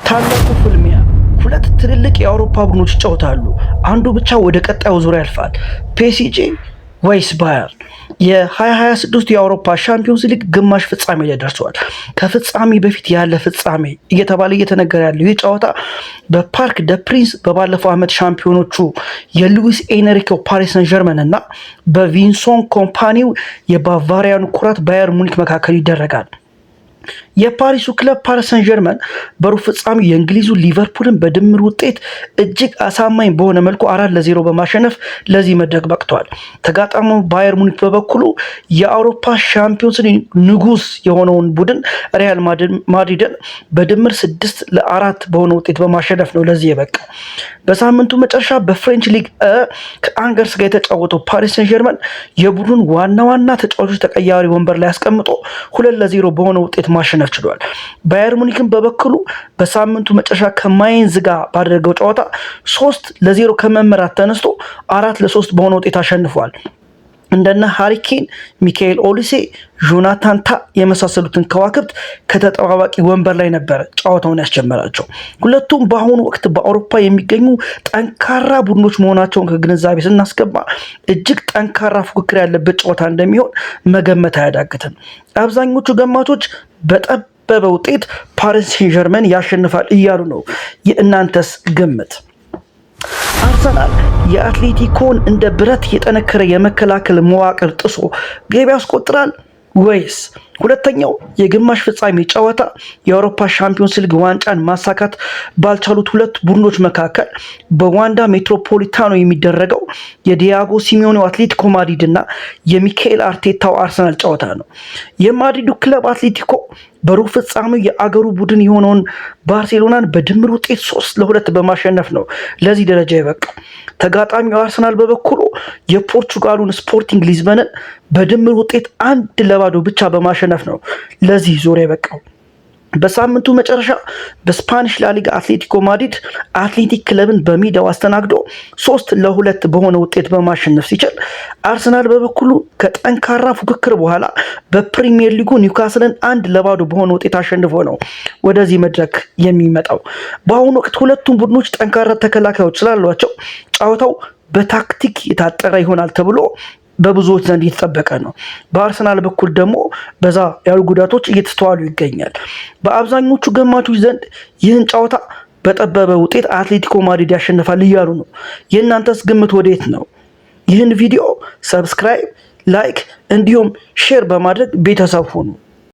ታላቁ ፍልሚያ፣ ሁለት ትልልቅ የአውሮፓ ቡድኖች ይጫወታሉ። አንዱ ብቻ ወደ ቀጣዩ ዙር ያልፋል። ፒኤስጂ ወይስ ባየርን? የ2026 የአውሮፓ ሻምፒዮንስ ሊግ ግማሽ ፍጻሜ ላይ ደርሰዋል። ከፍጻሜ በፊት ያለ ፍጻሜ እየተባለ እየተነገረ ያለው ይህ ጨዋታ በፓርክ ደ ፕሪንስ በባለፈው ዓመት ሻምፒዮኖቹ የሉዊስ ኤንሪኬው ፓሪስ ሰን ዠርመን እና በቪንሶን ኮምፓኒው የባቫሪያኑ ኩራት ባየር ሙኒክ መካከል ይደረጋል። የፓሪሱ ክለብ ፓሪስ ሰን ዠርመን በሩብ ፍጻሜው የእንግሊዙ ሊቨርፑልን በድምር ውጤት እጅግ አሳማኝ በሆነ መልኩ 4-0 በማሸነፍ ለዚህ መድረክ በቅተዋል። ተጋጣሚው ባየር ሙኒክ በበኩሉ የአውሮፓ ሻምፒዮንስ ንጉስ የሆነውን ቡድን ሪያል ማድሪድን በድምር 6-4 በሆነ ውጤት በማሸነፍ ነው ለዚህ የበቃ። በሳምንቱ መጨረሻ በ French ሊግ ከአንገርስ ጋር የተጫወተው ፓሪስ ሰን ዠርመን የቡድኑን ዋና ዋና ተጫዋቾች ተቀያሪ ወንበር ላይ አስቀምጦ 2-0 በሆነ ውጤት ማሸነፍ ችሏል። ባየር ሙኒክን በበኩሉ በሳምንቱ መጨረሻ ከማይንዝ ጋር ባደረገው ጨዋታ 3-0 ከመመራት ተነስቶ 4-3 በሆነ ውጤት አሸንፏል። እንደነ ሃሪ ኬን፣ ሚካኤል ኦሊሴ፣ ጆናታን ታ የመሳሰሉትን ከዋክብት ከተጠባባቂ ወንበር ላይ ነበረ ጨዋታውን ያስጀመራቸው። ሁለቱም በአሁኑ ወቅት በአውሮፓ የሚገኙ ጠንካራ ቡድኖች መሆናቸውን ከግንዛቤ ስናስገባ እጅግ ጠንካራ ፉክክር ያለበት ጨዋታ እንደሚሆን መገመት አያዳግትም። አብዛኞቹ ገማቾች በጠበበ ውጤት ፓሪስ ሴን ዠርመን ያሸንፋል እያሉ ነው። የእናንተስ ግምት? አርሰናል የአትሌቲኮን እንደ ብረት የጠነከረ የመከላከል መዋቅር ጥሶ ግብ ያስቆጥራል ወይስ ሁለተኛው የግማሽ ፍጻሜ ጨዋታ የአውሮፓ ሻምፒዮንስ ሊግ ዋንጫን ማሳካት ባልቻሉት ሁለት ቡድኖች መካከል በዋንዳ ሜትሮፖሊታኖ የሚደረገው የዲያጎ ሲሚዮኔው አትሌቲኮ ማድሪድ እና የሚካኤል አርቴታው አርሰናል ጨዋታ ነው። የማድሪዱ ክለብ አትሌቲኮ በሩብ ፍጻሜው የአገሩ ቡድን የሆነውን ባርሴሎናን በድምር ውጤት 3-2 በማሸነፍ ነው ለዚህ ደረጃ የበቃው። ተጋጣሚው አርሰናል በበኩሉ የፖርቹጋሉን ስፖርቲንግ ሊዝበንን በድምር ውጤት 1-0 ብቻ በማሸነፍ ነው ለዚህ ዙር የበቃው። በሳምንቱ መጨረሻ በስፓኒሽ ላሊጋ አትሌቲኮ ማድሪድ አትሌቲክ ክለብን በሜዳው አስተናግዶ 3-2 በሆነ ውጤት በማሸነፍ ሲችል፣ አርሰናል በበኩሉ ከጠንካራ ፉክክር በኋላ በፕሪሚየር ሊጉ ኒውካስልን 1-0 በሆነ ውጤት አሸንፎ ነው ወደዚህ መድረክ የሚመጣው። በአሁኑ ወቅት ሁለቱም ቡድኖች ጠንካራ ተከላካዮች ስላሏቸው ጨዋታው በታክቲክ የታጠረ ይሆናል ተብሎ በብዙዎች ዘንድ እየተጠበቀ ነው። በአርሰናል በኩል ደግሞ በዛ ያሉ ጉዳቶች እየተስተዋሉ ይገኛል። በአብዛኞቹ ገማቾች ዘንድ ይህን ጨዋታ በጠበበ ውጤት አትሌቲኮ ማድሪድ ያሸንፋል እያሉ ነው። የእናንተስ ግምት ወዴት ነው? ይህን ቪዲዮ subscribe፣ like እንዲሁም share በማድረግ ቤተሰብ ሁኑ።